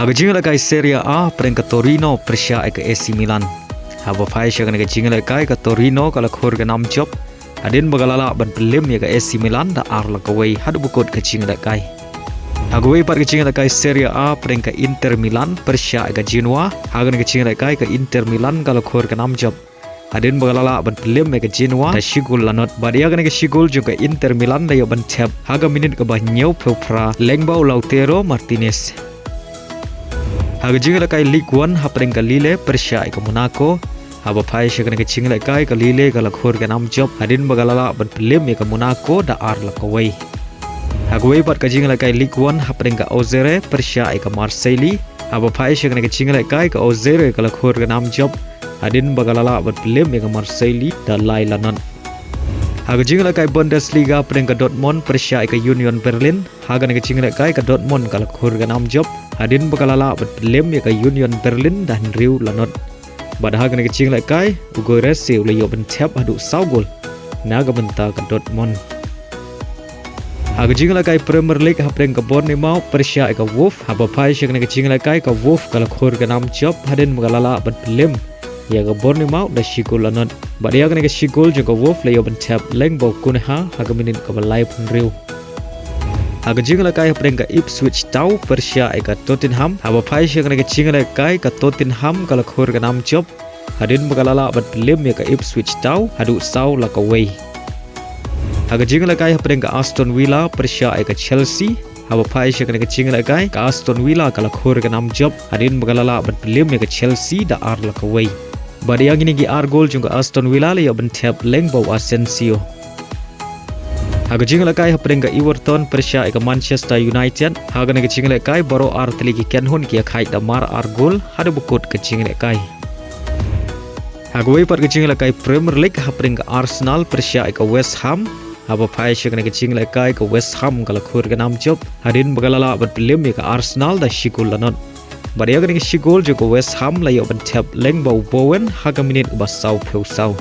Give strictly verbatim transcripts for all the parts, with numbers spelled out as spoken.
Ha ka jingïalehkai Serie A, pyrshah ka Torino pyrshah ïa ka A C Milan. Haba phai sha kane ka jingïalehkai ka Torino ka la khur ka nam jop hadien ba ka la lah ban pynliem ïa ka A C Milan da ar la kawei haduh ba kut ka jingïalehkai. Ha kawei pat ka jingïalehkai Serie A, pyrshah ka Inter Milan pyrshah ïa ka Genoa. Ha kane ka jingïalehkai ka Inter Milan ka la khur ka nam jop hadien ba ka la lah ban pynliem ïa ka Genoa da shi gol la nod. Bad ïa kane ka shi gol jong ka Inter Milan la ïoh ban thep ha ka minit kaba hynñiewphew phra lyngba u Lautaro Martinez. Ha ka jingïalehkai Ligue One, hapdeng ka Lille pyrshah ïa ka Monaco. Haba phai sha kane ka jingïalehkai ka Lille ka la khur ka nam jop hadien ba ka la lah ban pynliem ïa ka Monaco da ar la kawei. Ha kawei pat ka jingïalehkai Ligue One, hapdeng ka Auxerre pyrshah ïa ka Marseille. Haba phai sha kane ka jingïalehkai ka Auxerre ka la khur ka nam jop hadien ba ka la lah ban pynliem ïa ka Marseille da lai la nod. Ha ka jingïalehkai Bundesliga, pyrshah ka Dortmund pyrshah ïa ka Union Berlin. Ha kane ka jingïalehkai ka Dortmund ka la khur ka nam jop hadien ba ka la lah ban pynliem ïa ka Union Berlin da hynriew la nod. Bad ha kane ka jingïalehkai u Guirassy u la ïoh ban thep haduh saw gol na ka bynta ka Dortmund. Ha ka jingïalehkai Premier League, hapdeng ka Bournemouth pyrshah ïa ka Wolves. Haba phai sha kane ka jingïalehkai ka Wolves ka la khur ka nam jop hadien ba ka la lah ban pynliem ïa ka Bournemouth da shi gol la nod. Bad ïa kane ka shi gol jong ka Wolves la ïoh ban thep lyngba u Cunha ha ka minit kaba laiphew hynriew. Ha ka jingïalehkai, hapdeng ka Ipswich Town pyrshah ïa ka Tottenham. Haba phai sha kane ka jingïalehkai ka Tottenham ka la khur ka nam jop hadien ba ka la lah ban pynliem ïa ka Ipswich Town haduh saw la kawei. Ha ka jingïalehkai, hapdeng ka Aston Villa pyrshah ïa ka Chelsea. Haba phai sha kane ka jingïalehkai ka Aston Villa ka la khur ka nam jop hadien ba ka la lah ban pynliem ïa ka Chelsea da ar la kawei. Bad ïa kine ki ar gol jong ka Aston Villa la ïoh ban thep lyngba u Asensio. Ha ka jingïalehkai, hapdeng ka Everton pyrshah ïa ka Manchester United. Ha kane ka jingïalehkai baroh ar tylli ki kynhun ki ïakhaid da mar ar gol haduh ba kut ka jingïalehkai. Ha kawei pat ka jingïalehkai Premier League, hapdeng ka Arsenal pyrshah ïa ka West Ham. Haba phai sha kane ka jingïalehkai ka West Ham ka la khur ka nam jop hadien ba ka la lah ban pynliem ïa ka Arsenal da shi gol la nod. Bad ïa kane ka shi gol jong ka West Ham la ïoh ban thep lyngba u Bowen ha ka minit kaba sawphew saw.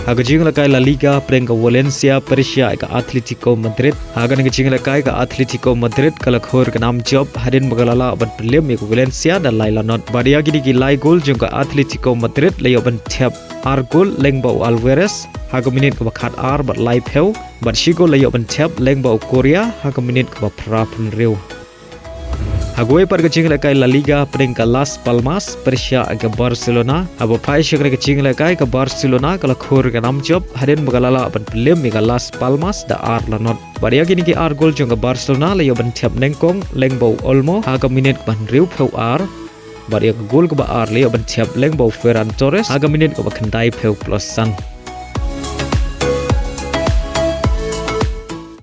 Ha ka jingïalehkai La Liga, hapdeng ka Valencia pyrshah ïa ka Atletico Madrid. Ha kane ka jingïalehkai ka Atletico Madrid ka la khur ka nam jop hadien ba ka la lah ban pynliem ïa ka Valencia da lai la nod. Bad ïa kine ki lai gol jong ka Atletico Madrid la ïoh ban thep ar gol lyngba u Alvarez ha ka minit kaba khat ar bad laiphew. Bad shi gol la ïoh ban thep lyngba u Correa ha ka minit kaba phraphew hynriew. Ha kawei pat ka jingïalehkai La Liga, hapdeng ka Las Palmas pyrshah ïa ka Barcelona. Haba phai sha kane ka jingïalehkai ka Barcelona ka la khur ka nam jop hadien ba ka la lah ban pynliem ïa ka Las Palmas da ar la nod. Bad ïa kine ki ar gol jong ka Barcelona la ïoh ban thep nyngkong lyngba u Olmo ha ka minit kaba hynriewphew ar. Bad ïa ka gol kaba ar la ïoh ban thep lyngba u Ferran Torres ha ka minit kaba khyndaiphew plus san.